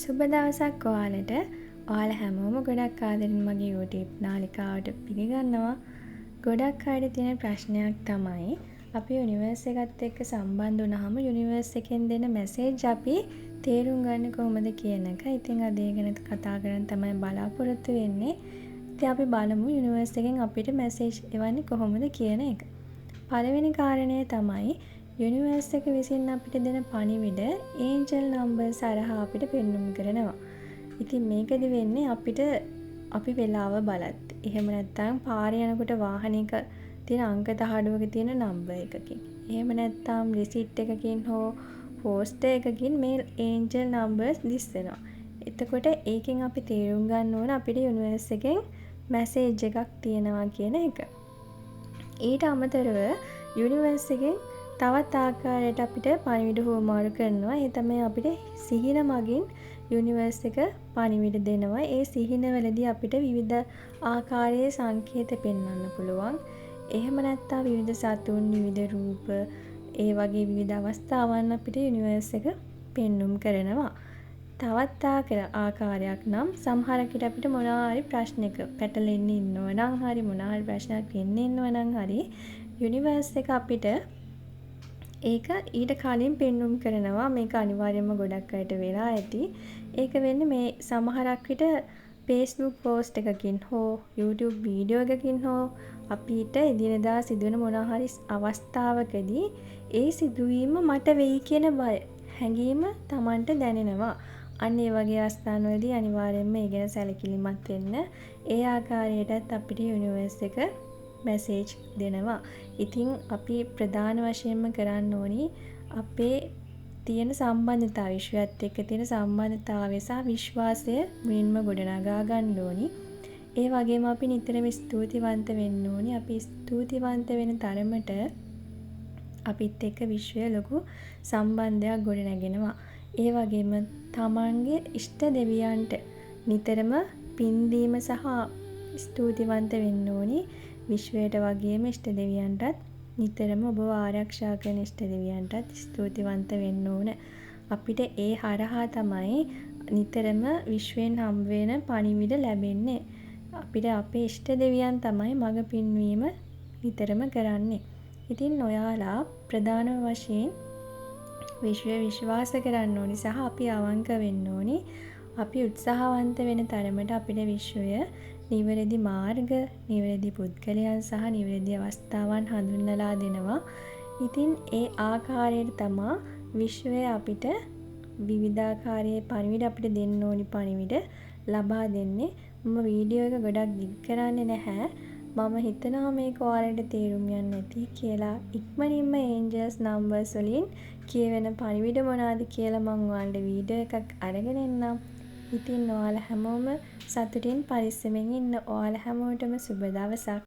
සුබ දවසක් ඔයාලට. ඔයාලා හැමෝම ගොඩක් ආදරෙන් මගේ YouTube නාලිකාවට පිළිගන්නවා. ගොඩක් අයට තියෙන ප්‍රශ්නයක් තමයි අපි යුනිවර්ස් එකත් එක්ක සම්බන්ධ වුණාම යුනිවර්ස් එකෙන් දෙන මැසේජ් අපි තේරුම් ගන්නේ කොහොමද කියන එක. ඉතින් අද ඒ ගැන කතා කරන්න තමයි බලාපොරොත්තු වෙන්නේ. ඉතින් අපි බලමු යුනිවර්ස් එකෙන් අපිට මැසේජ් එවන්නේ කොහොමද කියන එක. පළවෙනි කාරණය තමයි යුනිවර්ස් එක විසින් අපිට දෙන පණිවිඩ ඒන්ජල් නම්බර්ස් හරහා අපිට පෙන්නුම් කරනවා. ඉතින් මේකෙදි වෙන්නේ අපිට අපි වෙලාව බලද්දි. එහෙම නැත්නම් පාරේ යනකොට වාහනයක තියෙන අංක තහඩුවක තියෙන නම්බර් එකකින්. එහෙම නැත්නම් රිසිට් එකකින් හෝ පෝස්ටර් එකකින් මේ ඒන්ජල් නම්බර්ස් දිස් වෙනවා. එතකොට ඒකෙන් අපි තේරුම් ගන්න ඕන අපිට යුනිවර්ස් එකෙන් මැසේජ් එකක් තියෙනවා කියන එක. ඊට අමතරව යුනිවර්ස් එකෙන් තවත් ආකාරයට අපිට පණිවිඩ හුවමාරු කරනවා. ඒ තමයි අපිට සිහින මගින් යුනිවර්ස් එක පණිවිඩ දෙනවා. ඒ සිහිනවලදී අපිට විවිධ ආකාරයේ සංකේත පෙන්වන්න පුළුවන්. එහෙම නැත්නම් විවිධ සතුන්, විවිධ රූප, ඒ වගේ විවිධ අවස්ථාවන් අපිට යුනිවර්ස් එක පෙන්නුම් කරනවා. තවත් ආකාරයක් නම් සමහරක් විට අපිට මොනවා හරි ප්‍රශ්නයක පැටලෙන්න ඉන්නවා නම් හරි, මොනවා හරි ප්‍රශ්නයක් වෙන්න ඉන්නවා නම් හරි, යුනිවර්ස් එක අපිට ඒක ඊට කලින් පෙන්නුම් කරනවා. මේක අනිවාර්යයෙන්ම ගොඩක් අයට වෙලා ඇති. ඒක වෙන්නේ මේ සමහරක් විට ෆේස්බුක් පෝස්ට් එකකින් හෝ YouTube video එකකින් හෝ අපිට එදිනෙදා සිදුවෙන මොනවා හරි අවස්ථාවකදී ඒ සිදුවීම මට වෙයි කියන බය හැඟීම තමන්ට දැනෙනවා. අන්න ඒ වගේ අවස්ථාවලදී අනිවාර්යයෙන්ම ඒ ගැන සැලකිලිමත් වෙන්න. ඒ ආකාරයටත් අපිට යුනිවර්ස් එක මැසේජ් දෙනවා. ඉතින් අපි ප්‍රධාන වශයෙන්ම කරන්න ඕනි අපේ තියෙන සම්බන්ධතාවය, විශ්වයත් එක්ක තියෙන සම්බන්ධතාවය සහ විශ්වාසය මුලින්ම ගොඩනගා ගන්න ඕනි. ඒ වගේම අපි නිතරම ස්තුතිවන්ත වෙන්න ඕනි. අපි ස්තුතිවන්ත වෙන තරමට අපිත් එක්ක විශ්වය ලොකු සම්බන්ධයක් ගොඩනැගෙනවා. ඒ වගේම තමන්ගේ ඉෂ්ට දෙවියන්ට නිතරම පින් දීම සහ ස්තුතිවන්ත වෙන්න ඕනි. විශ්වයට වගේම ඉෂ්ට දෙවියන්ටත් නිතරම ඔබව ආරක්ෂා කරන ඉෂ්ට දෙවියන්ටත් ස්තුතිවන්ත වෙන්න ඕන. අපිට ඒ හරහා තමයි නිතරම විශ්වයෙන් හම්බ වෙන පණිවිඩ ලැබෙන්නේ. අපිට අපේ ඉෂ්ට දෙවියන් තමයි මඟ පෙන්වීම නිතරම කරන්නේ. ඉතින් ඔයාලා ප්‍රධාන වශයෙන් විශ්වය විශ්වාස කරන්න ඕනි සහ අපි අවංක වෙන්න ඕනි. අපි උත්සාහවන්ත වෙන තරමට අපිට විශ්වය නිවැරදි මාර්ග, නිවැරදි පුද්ගලයන් සහ නිවැරදි අවස්ථාවන් හඳුන්වලා දෙනවා. ඉතින් ඒ ආකාරයට තමා විශ්වය අපිට විවිධාකාරයේ පණිවිඩ, අපිට දෙන්න ඕනි පණිවිඩ ලබා දෙන්නේ. මම වීඩියෝ එක ගොඩක් දිග කරන්නේ නැහැ. මම හිතනවා මේක ඔයාලට තේරුම් යන්න ඇති කියලා. ඉක්මනින්ම ඒන්ජල්ස් නම්බර්ස් වලින් කියවෙන පණිවිඩ මොනවද කියලා මං ඔයාලට වීඩියෝ එකක් අරගෙන එන්නම්. ඉතින් ඔයාලා හැමෝම සතුටින් පරිස්සමෙන් ඉන්න. ඔයාලා හැමෝටම සුබ දවසක්.